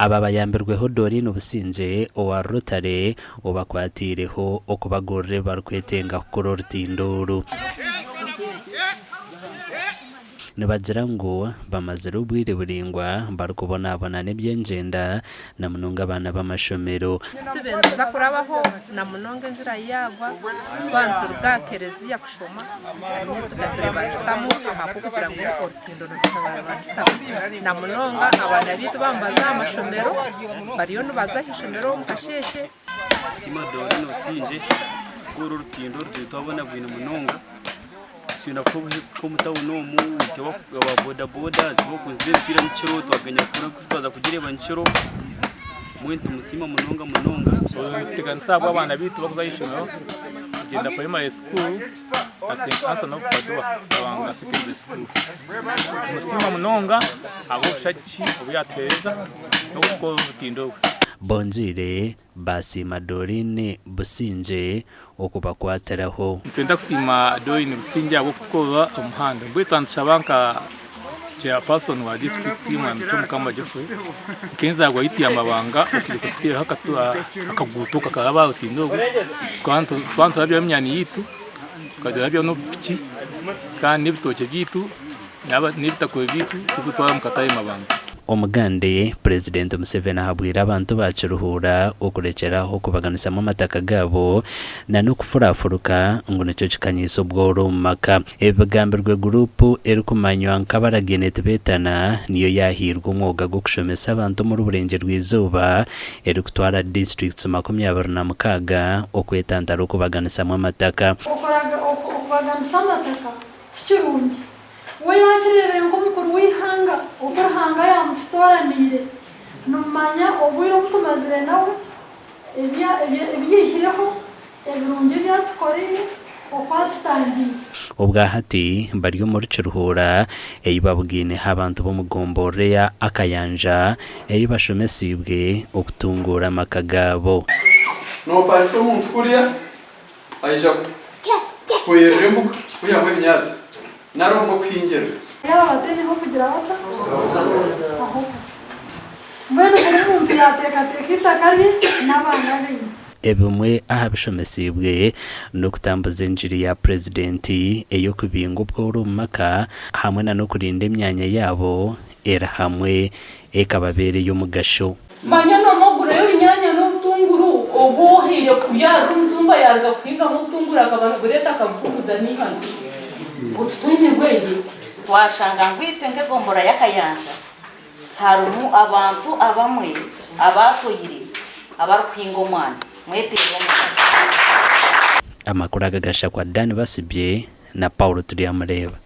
Aba bayambirweho Doreen Busingye owa Rotary obakwatiireho okubagurira ebi barikwetenga kukora orutindo oru. Nibagira ngu bamazire obwire buraingwa barikubonabona n'ebyengyenda na munonga abaana b'amashomero. Tibindiza kurabaho na munonga enjura yaagwa twaba nituruga aha kereziya kushoma amaizi gaturebanisamu ahabw'okugira ngu orutindo niruturebanisamu na munonga abaana baitu baaba nibaza aha mashomero bariyo nibaza aha ishomero omu kasheeshe. Tusiima Doreen Osingye kukora orutindo oru twabonabwine munonga. Twine kuba omu tawuni omu itwe aba boda boda tibakuzibya emipiira nyekiro twaganya twaza kugireeba nyekiro mbwenu nitumusiima munonga munonga. Nituteganisa ahabw'abaana baitu barikuza aha ishomero kugyenda primary school na St Anthony of Padua Kabanga secondary school. Nitumusiima munonga ahabw'obushagiki obu yaatuheereza n'okutukora orutindo oru. Bongiire Baasiima Doreen Busingye okubakwatiraho. Nitwenda kusiima Doreen Busingye ahabw'okutukorera omuhanda. Mbwenu twaba nitushaba nka Chairperson wa disiturikiti Mwami Kyomukama Geoffrey nk'enzaarwa yaitu ya Mabanga okwija kututeeraho akaguuto kakaraba aha rutindo oru. Tukaba niturabyaho eminyani yaitu, tukarabyaho n'obupiki kandi n'ebitookye byaitu. N'ebitakuri byaitu tubitwara omu katare Mabanga. Omugande, Purezidenti Museveni ahabwire abantu ba Kiruhura okurekyera aho okubaganisamu amataka gaabo na n'okufurafuruka ngu nikyo kikanyiisa obworo omu maka. Ebi bigambirwe guruupu erikumanywa nka Abaragaine Tibeetana niyo yaahairwe omwoga gw'okushomesa abantu omuri Burengyerwa-izooba erikutwara disiturikiti 26 okwetantara okubaganisamu amataka. Okubaganisa amataka Tikirungi. We yaakireebire nk'omukuru w'eihanga oku Ruhanga yaamututooraniire. Nimumanya obwire obu tumazire nawe, ebi yaihireho, ebirungi ebi atukoreire, oku atutangiire. Obwa hati bari omuri Kiruhura ei babugaineho abantu b'omu gomborora eya Akayanja ei bashomesiibwe okutunguura amaka gaabo. Nooparisa omuntu kuriya Aija kuhwerera embuga kwihamu ebinyaatsi nari obumwe kuhingirira. Yaaba bataine h'okugira bata? Ah'okuza. Mbwenu buri muntu yaateekateeka eitaka rye n'abaana be. Ebimwe aha bishomesiibwe n'okutambuza engiri ya Purezidenti ey'okubinga obworo omu maka hamwe na n'okurinda emyanya yaabo eri hamwe ekababeera ey'omugasho. Manya noona ogureyo orunyanya n'obutunguru, ogu ohaire kubyarira omutumba yaaruga kuhingamu obutunguru akaba nabureeta akabukuguza n'eihano. Otu twine bwengye. Twashanga ngu itwe nk'egombolola y'Akayanja harimu abantu abamwe abaatoire abarikuhinga omwani. Mweteerere omwani. Amakuru aga gashakwa Dan Basibye na Paul Turyamureeba.